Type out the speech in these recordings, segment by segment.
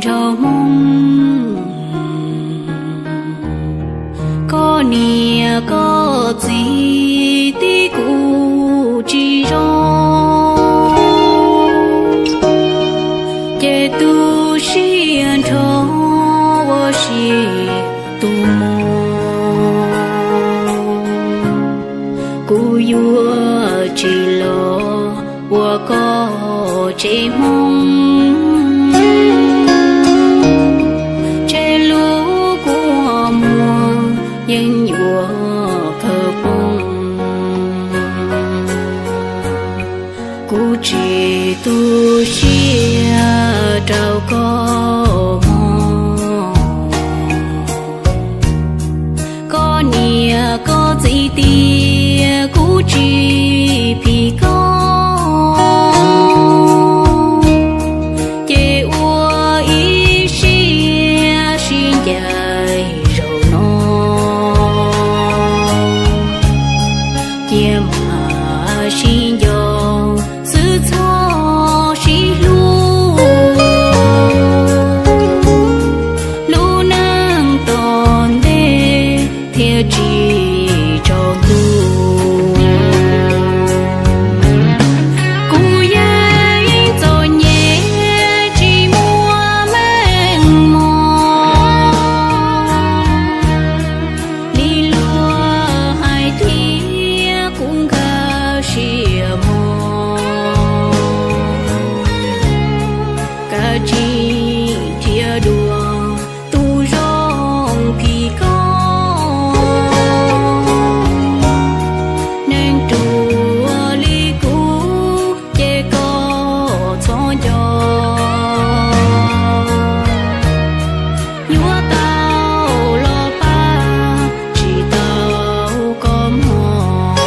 Nraug Hmoob, koj niam koj txiv tib kuj tsis zoo, ces tu siab nrho ua si tus mog. Kuv yuav tsis los ua koj tsev Hmoob, ntshe lub kua muag yeej yuav kawg poob. Kuv tsis tu siab rau koj mog. Koj niam koj txiv tias kuv tsis phim koj, ces ua ib siab sib ncaim zaum no. Cia mam sib nco xwb txhob sib hlub, lub neej tom ntej thiaj tsis tsaus ntuj. Kuv yeej txom nyem tsis muaj meej mom, li luag hais thiab kuv nkag siab mog. Kav tsij nrhiav dua tus zoo phim koj, neeg ruam li kuv ces koj txhob nco. Yuav tau los pab tsis tau koj mog.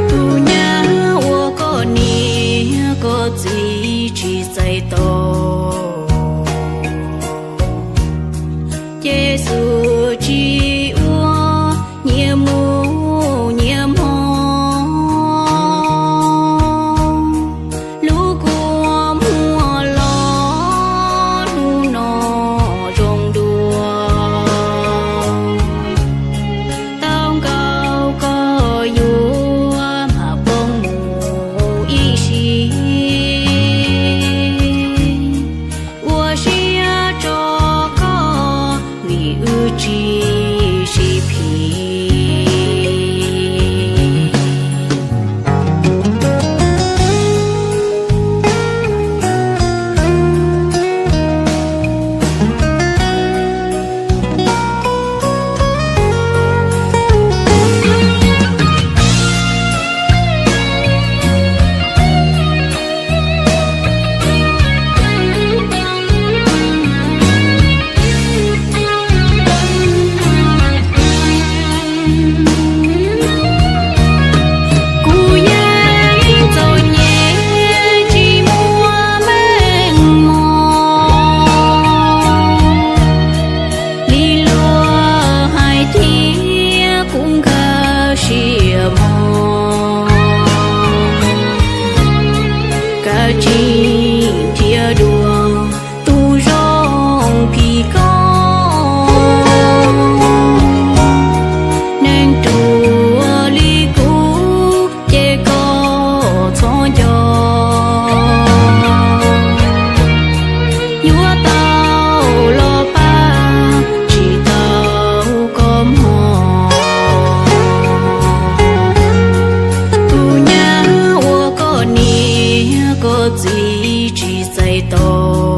Tus nyab uas koj niam koj txiv tsis txais tos, ces xub tsis ua nyias mus nyias hmo. Lub kua muag los hnub no zoo dua, tau nkaus koj yuav mam poob mus ib sim. Ua siab tso koj vim wb tsis sib phim. Kuv yeej txom nyem tsis muaj meej mom, li luag hais thiab kuv nkag siab mog. Kav tsij nrhiav dua tus zoo phim koj, neeg ruam li kuv ces koj txhob nco. Yuav tau los pab tsis tau koj mog. Tus nyab uas koj niam koj txiv tsis txais tos,